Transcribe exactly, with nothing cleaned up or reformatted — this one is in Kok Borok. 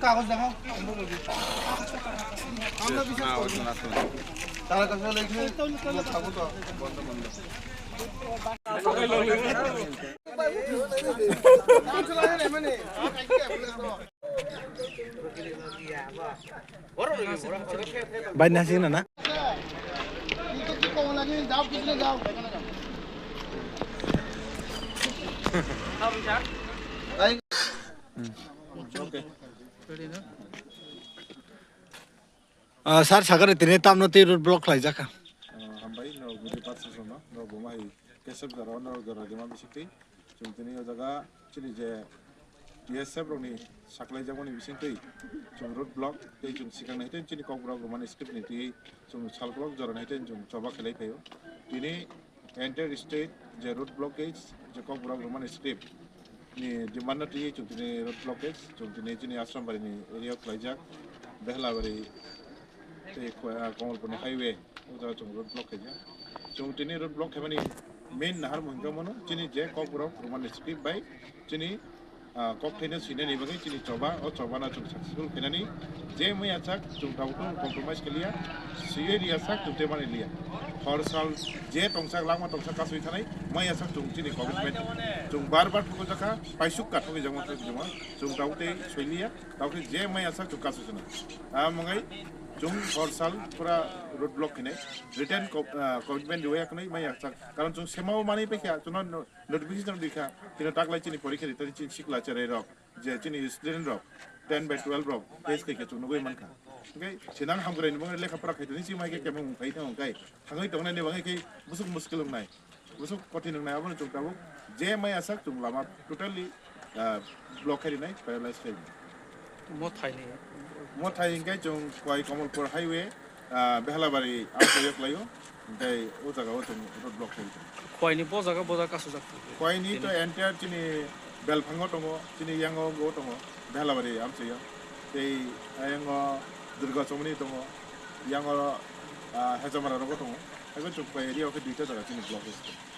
কাগজ দেখাও। আমরা বিশেষ করি। তারা কাছে লেখে, থাকো তো, বন্ধ বন্ধ। Bai nasi na na. Ah, sir, sakani tini tamno tei road block khlai jakha. Ah, hambai, no, guri patsa sono, no, buma hai, kesep jora, no, jora, dima bisik tei. Chwng tini o jaga chini je B S F rokni saklaijakmani bisingtwi chwng road block tei chwng swkang nai tei chini Kokborok Roman script ni twi chwng salkolok jora nai tei chwng choba khlai phaio. Tini entire state je road blockage je Kokborok Roman script ni demand no twi chwng tini road blockage chwng tini chini Asrambari ni area o khlaijak Behlabari tei Ko-, ah, Komolpur ni highway. O jaga chwng road block khaijak. Chwng tini road block khaimani main naharmung hwnkhe mano chini je Kokborok Roman script bai chini, ah, kokthaino swinani bagwi chini choba, o chobano chwng successful khainani je maya sak chwng tabukno compromise khaliya, swiwi liya sak chwng tei mani liya. Hor sal je tongsak langma tongsak kasui thanai maya sak chwng chini commitment chwng bar bar thukujakha, paisuk ka thukujakma thukujakma chwng tabuk tei soiliya. Tao khe je maya sak chwng kasu swnam. Tamo wngwi chwng hor sal pura road block khainai. Written co-, ah, commitment riwi yaknai maya sak. Karon chwng semao manwi paikha, chwngno no-, notification rwkha. Chini taklai chini porikha ri, tani chini sikla cherai rok, je chini student rok, ten by twelve rok, test khaikha chwng nugwi mankha. Hwnkhe sinang hamkrai ni bangwi lekha pora khaitoni si maikhe kemung khai thang khai. Thangwi tongnai ni bangwi khe busuk muskil wngnai. Busuk kothin wngnai abono chwng tabuk je maya sak chwng lama totally, ah, block khai rinai, paralyze khai rinai. Mo thaini. Mo thai hwnkhe chwng Khowai Komolpur highway, ah, Behlabari amchaio khlaio, tei o jaga o chwng road block khai rinai. Khowai ni bo jaga, bo jaga kasujak. Khowai ni to entire chini Belphango tongo, chini yango bo tongo, Behlabari amchaio. Tei ayango Durga Chomoni tongo, yango, ah, Hejamara rogo tongo. Abo chwng Khowai area o khe duita jaga chini block khai tongo.